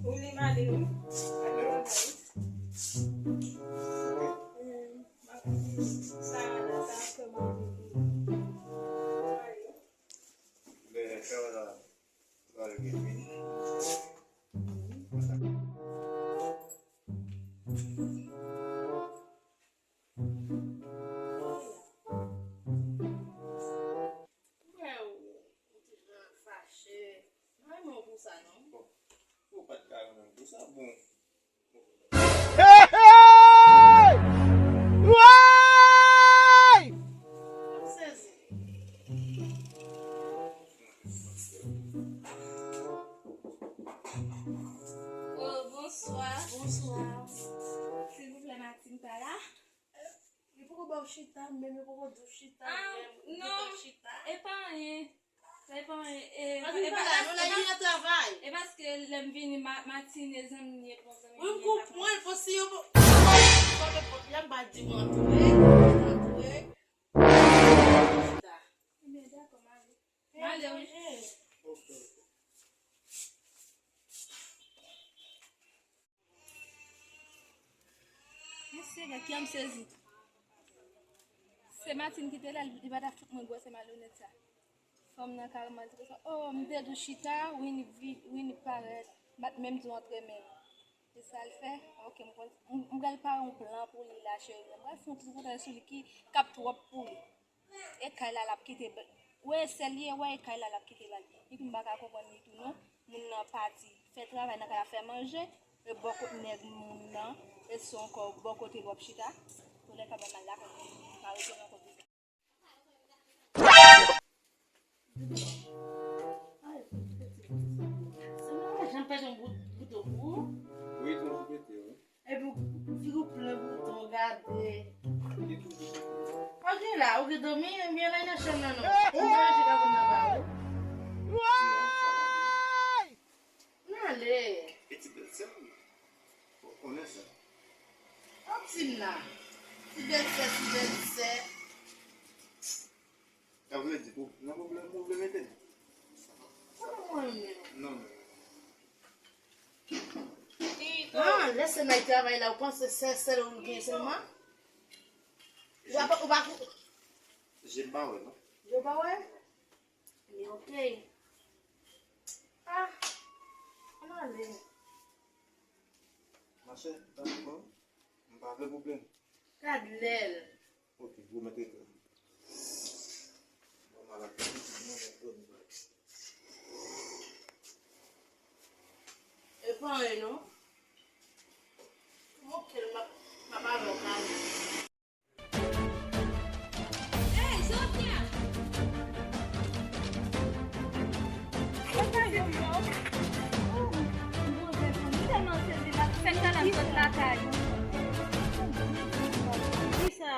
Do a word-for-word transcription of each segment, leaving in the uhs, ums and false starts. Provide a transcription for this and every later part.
Ou li male wi. Male wi. Hmm, m ap di Sarah la, sa ap fè male wi. Male. Lè Sarah la, Sarah la vin. Mwen wè ou, ou te jan fache. Mwen renmen w pou sa, non. Bon, ou pa t ka renmen m pou sa, bon. Hey, hey! Woy! M sezi. Oh, bonswa. Bonswa. Silvouplè, Martine pa la? Li poko ba w chita, menm li poko di w chita, ah, menm li non, pa chita. E pa anyen. Sa e pa anyen. E, pa, e, pa, la, nou la, li nan travay. E paske lè m vini, ma, Martine, zanmi m ye, bon zanmi m ye. Wi, m konprann, paske yo, bon, y ap ba di w antre, antre. Chita. Ebyen, dakò, m ale. M ale, wi. Ok, ok. Mesye, gad, kè m sezi. Se Martine ki te la, li pa ta fout mwen gwosè malonèt sa. Fanm nan kareman di konsa, oh, m te di w chita, Winnie vi-, Winnie parèt, m pa t menm di w antre menm. Se sa l fè? Ok, m konn, m, m pral pare yon plan pou li la, cheri. M pral fè yon tripotay sou li ki, k ap twòp pou li. E kay la l ap kite ba-, wè sèl li ye, wè e kay la l ap kite ba l. Epi m pa ka konprann li tou non. Moun nan pati fè travay nan kay la, fè manje, e bò kot nèg moun nan, e se ankò bò kote l w ap chita. Tolè ka bay mal la, m pa retounen ankò pita. Ay, piti. Se mwen jan pèdi yon bout, bout dlo pou ou. Wi, tou sou pete, wi. Epi w figi w plen bouton, gade. Ou gen la, ou gen dòmi, ebyen la nan chanm nan non. Ou manje ka moun nan ba ou. Nan ale. E ti bèl sè m. Ou konnen sa. Ap di m la. Ti bèl sè, ti bèl sè. Sa vle di, pou, nan pwoblèm, ou vle mete m? Sa pa mwen menm. Non, non, non. Ah, lè sè m al travay la, ou panse se sèl ou gen sèlman? Ou pa, ou pa kou-, je m pa wè, non. Je w pa wè? Men ok. Ah, ann ale. Machè, tanpri, m pa vle pwoblèm. Gad lè l. Ok, gwo mèt ekran. Bon, malad, pitit mwen, mèt bon. E pa anyen non. Ok, m ap, m ap avè w kanè. Hey, Sofia! Mwen pa jwenn non. Oh, m tèlman sezi la, fè m ta la m sot lakay. Kisa?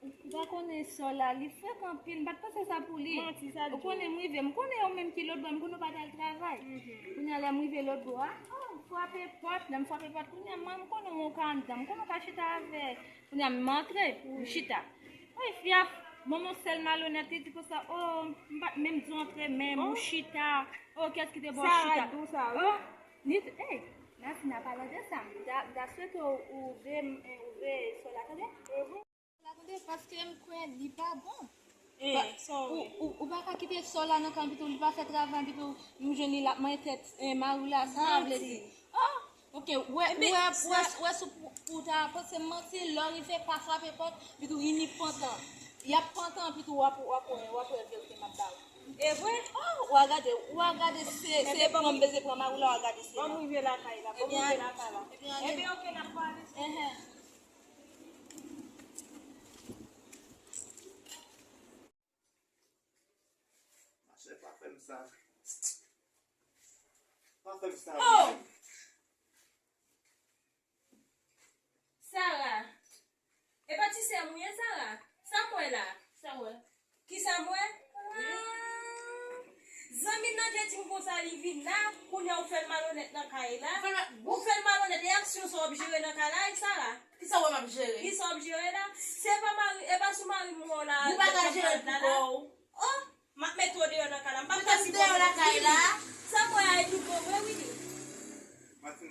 Ou pa konnen Sò la, li frèk anpil, m pa t panse sa pou li. Manti, sa di. Ou konnen m rive, m konnen yo menm ki lòt bò, m konnen yo pa t al travay. Mhm. Kounye a lè m rive lòt bò a, oh, m frape pòt, lè m frape pòt, kounye a m, m konnen yon ka anndan, m konnen yon ka chita avè, kounye a m antre, m chita. Wi, fi a, bon, yon sèl malonèt, li di konsa, oh, m pa t menm di w antre menm, ou chita, oh, kiyès ki te ba w chita? Sa di w sa, wi. Oh, li, hey, Martina, palan de sa, m ta, m ta swete w, ou veye, ou veye Sò la, tande? Mhm. La tande, paske m kwè li pa bon. Eh, pa, Sò, ou, wi. Ou, ou pa ka kite Sò la nan kay, pito li pa fè travay, pito m jwenn li l ap manyen tèt, eh, mari w la, sa vle di. Oh, ok, wè, wè, wè, wè, si w pou, pou ta panse m manti, lè w rive pa frape pòt, pito Winnie pantan. Y ap pantan, pito w ap, w ap wè, w ap wè verite m ap ba w. E vre? Oh, w a gade, w a gade se, se pran m beze pran mari w la, w a gade se. Ban m rive lakay la, ban m rive lakay la. Ebyen, ok, n ap pale. Enhen. Machè, pa fè m sa. Pa fè m sa, oh! Sara. E pa ti sè m ou ye, Sara? Sa m wè la? Sa w wè? Kisa m wè? Ah, zanmi m nan te di m konsa li vin la, kounye a ou fè l malonèt nan kay la. Ou fè l ma-, ou fè l malonèt, e aksyon sa w ap jere nan kay la, wi, Sara? Kisa w wè m ap jere? Kisa w ap jere la? Se pa mari, e pa sou mari m wè w la. Ou pa ka jere l pou kò w. Oh, m ap mete w deyò nan kay la. M p ap ka sipòte w. Sa m wè a e tout bon vre, Willy.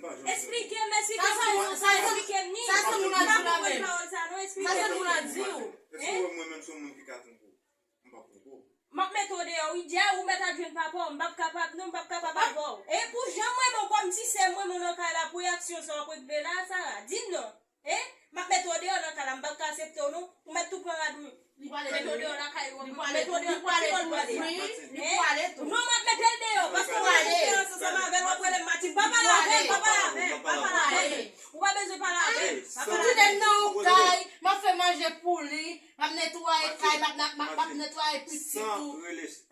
Esplike m, esplike m, esplike m ni. Sa se moun nan di w la menm. Sa se moun nan di w. Èske w wè mwen menm se yon moun ki ka twonpe w? M p ap twonpe w. M ap mete w deyò, wi, Djè, ou mèt al jwenn papa w, m p ap kapab, non, m p ap kapab avè w. E pou jan m renmen w kòm ti sè m, mwen, mwen nan kay la, pou aksyon sa w ap regle la, Sara, di m non. E, m ap mete w deyò nan kay la, m p ap ka aksepte w, non. Ou mèt tou pran rad ou. Mete w deyò lakay ou, mete w deyò, ki bò l prale? Li prale tou. Non, m ap mete l deyò, paske mwen gen konfyans ansanm avè l, w ap rele m Matin, pa pale avè l, pa pale avè l, pa pale avè l. Ou pa bezwen pale avè l, pa pale avè l. Kite m nan yon kay, m ap fè manje pou li, m ap netwaye kay, m ap, m ap, m ap netwaye pitit ou.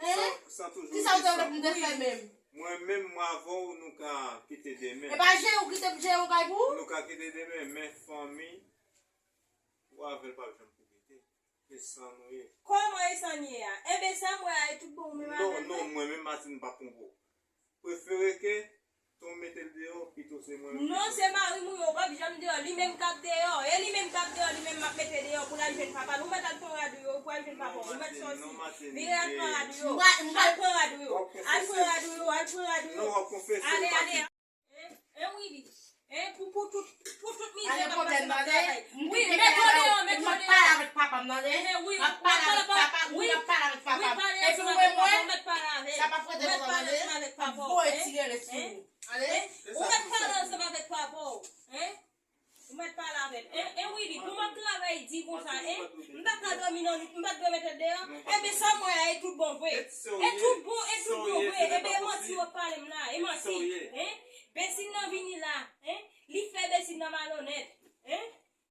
Hein? Kisa w te vle pou m te fè menm? Mwen menm, mwen avè w, nou ka kite demen. E pa jere w kite m jere yon kay pou ou? Nou ka kite demen, men fanmi ou avè l p ap janm pou kite. E san nou ye. Kòman e san n ye a? Enben, sa m wè a, e tout bon, ou menm avè l vre? Non, non, mwen menm, Matin, m p ap twonpe w. Prefere ke ton mete l deyò, pito se mwen menm ki twonpe w. Non, se mari m ou ye, ou p ap janm deyò. Li menm k ap deyò. E li menm k ap deyò, li menm m ap mete deyò pou l al jwenn papa l. Ou mèt al pran rad ou yo, ou pral jwenn papa w. Ou mèt sòti. Vire al pran rad ou yo. Al pran rad ou yo. Al pran rad ou yo, al pran rad ou yo. Non, w ap konfese. Ale, ale. Hein, hein, Willy. Hein, pou, pou tout, pou tout mizè m ap pase m ap travay. Wi, mete w deyò, mete w deyò. Mwen pale avèk papa m, tande? Hein, wi, mwen pale avèk papa m, wi, mwen pale ansanm avèk papa m. Epi ou wè mwen, sa pa fwete konsa, tande? Mwen pale ansanm avèk papa w, hein? Hein? Ou mèt pale ansanm avèk papa w, hein? Ou mèt pale avè l. Hein, hein, Willy, pou m ap travay di konsa, hein? M pa ka dòmi nan nwit, m pa t dwe mete l deyò. Enben, sa m wè a, e tout bon vre. E tout bon, e tout bon vre. Enben, e manti w ap pale m la, e manti. Hein? Besin nan vini la, hein? Li fè Besin nan malonèt, hein?